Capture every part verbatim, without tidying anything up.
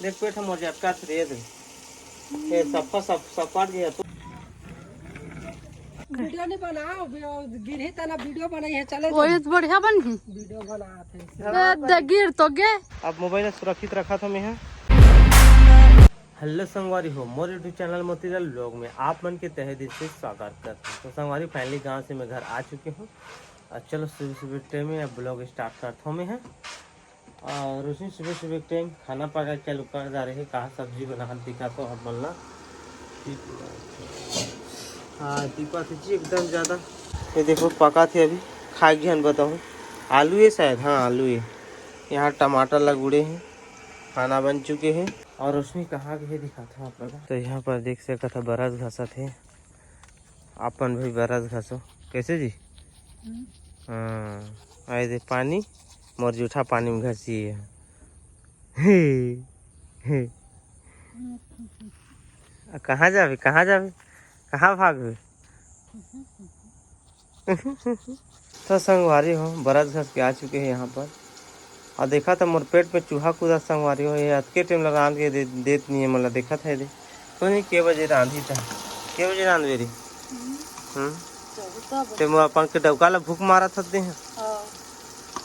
देख पेट हमर जतका थे रे। ए सफा सफ सपाट गया तो। वीडियो नहीं बनाओ, वीडियो गिरही तना वीडियो बनाई है, चले वही जाओ। तो बढ़िया बन ही। वीडियो बनाते हैं। ए, दे गिर तो गे। अब मोबाइल सुरक्षित रखा था मैं। हेलो संगवारी हो, मोर YouTube चैनल मोतीलाल व्लॉग में आप मन के तहे दिल से स्वागत करता हूँ। तो संगवारी, फाइनली गांव से मैं घर आ चुके हूँ। और चलो, सुबह सुबह टाइम में अब व्लॉग स्टार्ट करता हूँ मैं। और उसी सुबह सुबह टाइम खाना पका के चालू कर जा रहे हैं। कहाँ सब्जी बना दिखा तो आप मन ला। हाँ, दीपा थी जी एकदम ज़्यादा। ये देखो, पका थे अभी, खा के हन बताओ। आलू है शायद, हाँ, आलू है। यहाँ टमाटर लगुड़े हैं, खाना बन चुके हैं। और रोशनी कहाँ गए दिखा था आप लोग। तो यहाँ पर देख सकत था, बरस घसत है। अपन भी बरस घसो। कैसे जी? हम्म। हाँ, आए दे पानी, मोर जूठा पानी में घसी है। हे, हे। आ, कहाँ जाबे, कहाँ जाबे, कहाँ भागबे? तो संगवारी हो, बरस घस के आ चुके हैं यहाँ पर। और देखा था, मोर पेट में चूहा कूदा संगवारी हो, ये अतके टाइम ला रांध के दे, देत नहीं है मोला। देखा था ये दे, तो नहीं के बजे रांधी था, के बजे रांधबे रे? हम्म। हम्म। चौदह बजे। ते मोर अपन के डौका ला भूख मारा था दे। हाँ।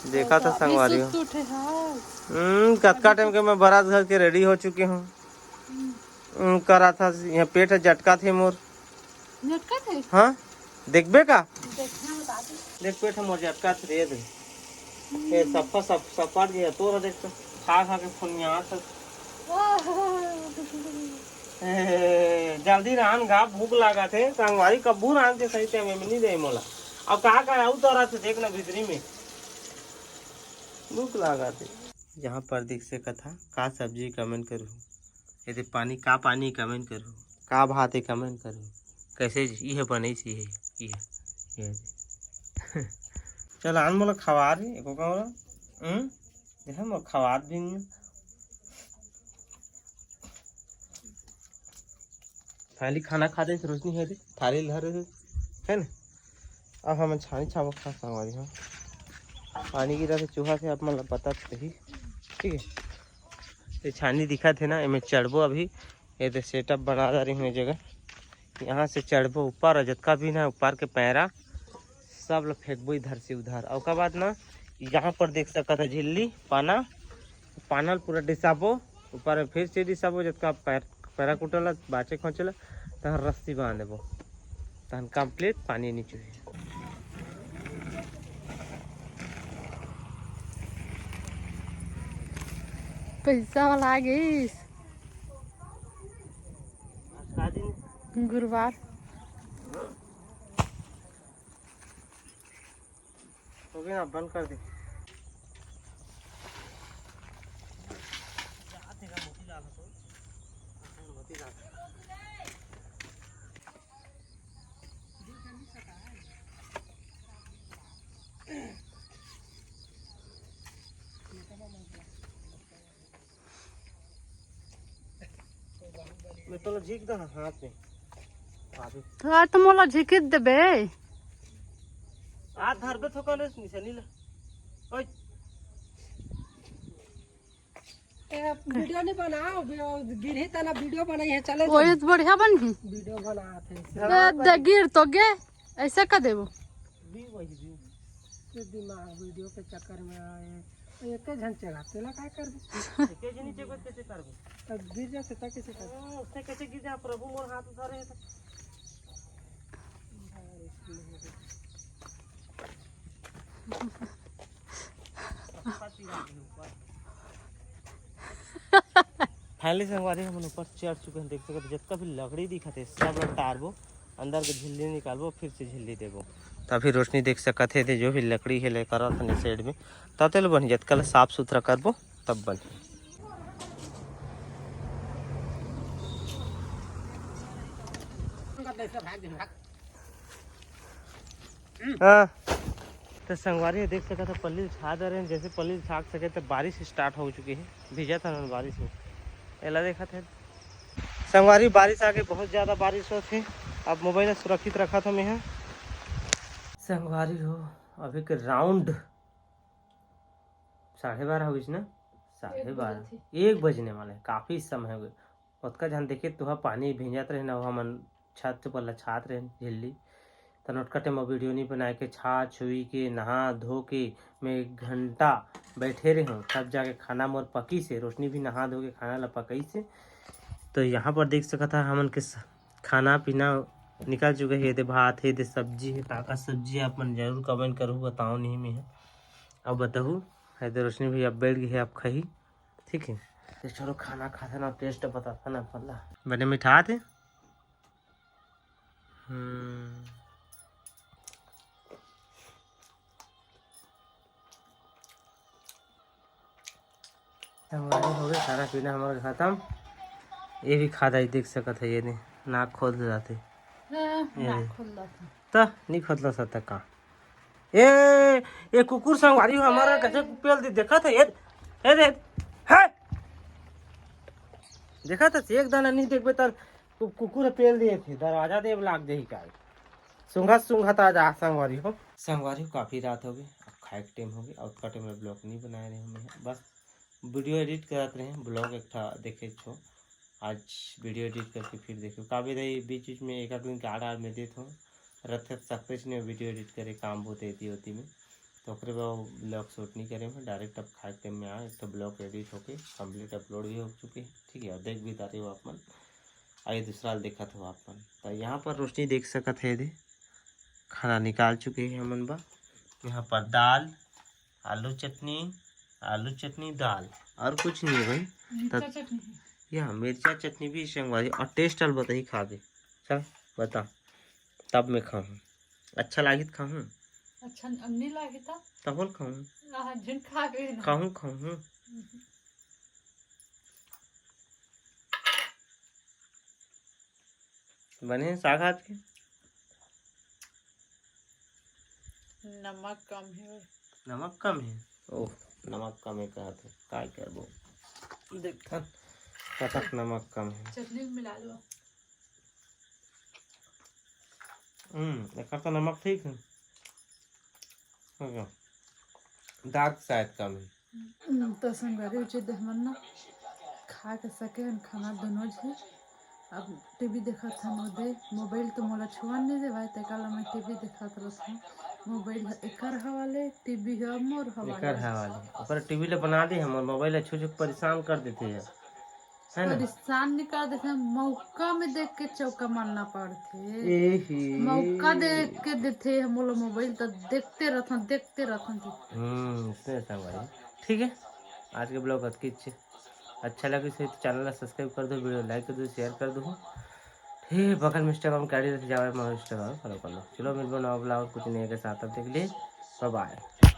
देखा था डौका अभी संगवारी हो। सुस्त उठे हाँ। हम्म, कतका टाइम के मैं बरस घस के रेडी हो चुके हूँ। हम्म। हम्म, करा था, यहाँ पेट है जटका थे मोर। लटका थे? हाँ, देखबे का? देखना बता दे। देख पेट हमर जतका थे रे दे। ए सफा सफ सपाट गया तोर, देख तो खा खा के फुनिया था। वाह। ए, जल्दी रांध गा, भूख लागा थे। संगवारी कब्बू रांध के सही टाइम में नहीं दे मोला। अब कहा कहा आऊ तोरा से देख ना भीतरी में भूख लागा थे। जहाँ पर देख सकत हा का सब्जी कमेंट करू। यदि पानी का पानी कमेंट करू, का भात है कमेंट करू, कैसे जी? इहे बनई सी है, इहे, इहे। चल आन मोला खवा रे, एको का मोला। हम्म? देखा मोला खवात भी नहीं। फाइनली खाना खाते से रोशनी है रे, थाली धरे है, है ना? अब हम छानी छावा खा संगवारी हो। पानी गिरा से चूहा से आप मन ला पता तो ही, ठीक है। ये छानी दिखा थे ना, एमे चढ़बो अभी। ये दे सेटअप बना जा रही हूँ जगह, यहाँ से चढ़बो ऊपर, और जतका भी ना ऊपर के पैरा सब ला फेंकबो इधर से उधर। और का बात ना, यहाँ पर देख सकत है झिल्ली पाना, पाना ल पूरा डिसाबो, ऊपर में फिर से डिसाबो, जतका पैर पैरा कुटल बाचे खोचल तहन रस्सी बांध देबो, तहन कंप्लीट पानी नीचे। पैसा वाला आ गइस। गुरुवार। हो गया ना, बंद कर दे। मैं तोला झीक दा हाथ में। अभी। तो आज तो मोला झिकित देबे। आ धरबे थोकन रे निशानी ला। ओए। ए, वीडियो नहीं बनाओ, वीडियो गिरही तना वीडियो बनाई है, चले वही जाओ। तो बढ़िया बन ही। वीडियो बनाते हैं। ए, दे गिर तो गे, ऐसे का देबो? भी वही भी। के दिमाग वीडियो के चक्कर में आए। एक झन चला, तेला काय करबे? एके जनी चेगो कैसे करबे? तब गिर जाते, तब कैसे करबे? हाँ, उसने कैसे गिर जा, प्रभु मोर हाथ उठा रहे थे। फाइनली संगवारी, हमन ऊपर चढ़ चुके हैं। देख सकते, जितना भी लकड़ी दिखत है, सब ला तारबो। अंदर के झिल्ली निकालबो, फिर से झिल्ली देबो। तभी रोशनी देख सकत हे, जो भी लकड़ी हे लेकर आथन साइड में, तब तेल बन जात। कल साफ सुथरा करबो, तब बन। हाँ, तो संगवारी देख सकत हे, पल्ली छा दे रहे हैं। जैसे पल्ली छा सके, तो बारिश स्टार्ट हो चुकी है, भीजत हन बारिश में। एला देखत हे संगवारी, बारिश आगे, बहुत ज़्यादा बारिश होत हे। अब मोबाइल सुरक्षित रखत हो मैं ह। संगवारी हो, अभी के राउंड साढ़े बारह हो गइस ना, साढ़े बारह, एक बजने वाला है, काफी समय हो गए। ओतका झन देखे तुहा पानी भींजत रहे ना, हमन छत पर लछात रहे झिल्ली। त नोटका टाइम वीडियो नहीं बनाए के, छा छुई के, नहा धो के मैं एक घंटा बैठे रहे हूँ, तब जाके खाना मोर पकी से। रोशनी भी नहा धो के खाना ला पकई से। तो यहाँ पर देख सकत है हमन के स-, खाना पीना निकल चुके हे। ये दे भात हे, ये दे सब्जी हे। का का सब्जी हे आप मन जरूर कमेंट करहू, बताओ नहीं मैं हे। अब बताहू, ये दे रोशनी भी अब बैठ गई है, अब खही। ठीक है, तो चलो खाना खाते ना, टेस्ट बताता ना पहला। बने मिठात हे। हम्म। संगवारी हो गए, खाना पीना हमारा खत्म। ये भी खा दाई, देख सकत है, ये नहीं, नाक खोद ले जाते। हाँ, ये नाक नहीं। खोद लेते। त नहीं खोदला सत्ता का? ए, ये कुकुर संगवारी हो हमारा कैसे पेल दी, देखा था ये, ये दे, है। देखा था, एक दाना नहीं देखबे त कु-, कुकुर पेल दिए थे, दरवाजा देव लाग जाही का। सूंघत सूंघत आ जा संगवारी हो। संगवारी हो, काफी रात हो गई, अब खाए के टाइम हो गई, और का टाइम ब्लॉग नहीं बनाए रहे हमें, बस वीडियो एडिट करत रहे, ब्लॉग एक ठा देखे छो। आज वीडियो एडिट करके फिर देखो, काबे रही बीच बीच में एक आध दिन के आड़ आड़ में देत हो, रथ रथ सकते ने वीडियो एडिट करे, काम बहुत एती होती में, तो ओकरे बाद ब्लॉग शूट नहीं करे में, डायरेक्ट अब खाए के टाइम में आ, एक ठो ब्लॉग एडिट होके कंप्लीट अपलोड भी हो चुके हैं। ठीक है, देख भी तारे हो आप मन, आइए दूसरा देखत हो आप मन। तो यहाँ पर रोशनी देख सकत है, दे खाना निकाल चुके हैं हमन बा। यहाँ पर दाल, आलू चटनी, आलू चटनी, दाल, और कुछ नहीं है भाई। मिर्चा त-, चटनी है। यहाँ मिर्चा चटनी भी संगवारी, और टेस्ट अल बताही खा के। चल बता, तब मैं खाऊँ, अच्छा लागी त खाऊँ। अच्छा, अब नहीं लागी त? तब बोल खाऊँ। आज दिन खा गए ना। खाऊँ, खाऊँ। बने हे साग आज के? नमक कम है। नमक कम है? ओह, नमक कम है कहत है, काय करबो? देख, कतक नमक कम है। चटनी मिला लो। हम्म, एकर तो नमक ठीक है। हो गया। दाग शायद कम है। हम्म, तो संगवारी उचित हमन ना खा के सके हन खाना दोनों झे। अब टीवी देखत हन ओदे, मोबाइल तो मोला छुअन नहीं दे भाई, तेकर ला मैं टीवी देखत रहत हूँ। मोबाइल ह एकर हवाले, टीवी ह मोर हवाले। एकर हवाले। ओकर टीवी ले बना दे, हमर मोबाइल ला छू छू के परेशान कर देते हैं। है ना? परेशान नहीं कर देते, मौका में देख के चौका मारना पड़थे। एही। मौका देख के देथे, हम लोग मोबाइल तो देखते रहथन, देखते रहथन, देखते। हम्म, से संगवारी। ठीक है, आज के ब्लॉग अतकी अच्छे, अच्छा लगे से तो चैनल ला सब्सक्राइब कर दो, वीडियो लाइक कर दो, शेयर कर दो। ठीक, बगल में Instagram के आईडी रख जावे, मैं Instagram फॉलो कर लो। चलो मिलबो नवा ब्लॉग कुछ नया के साथ, तब तक के लिए बाय बाय।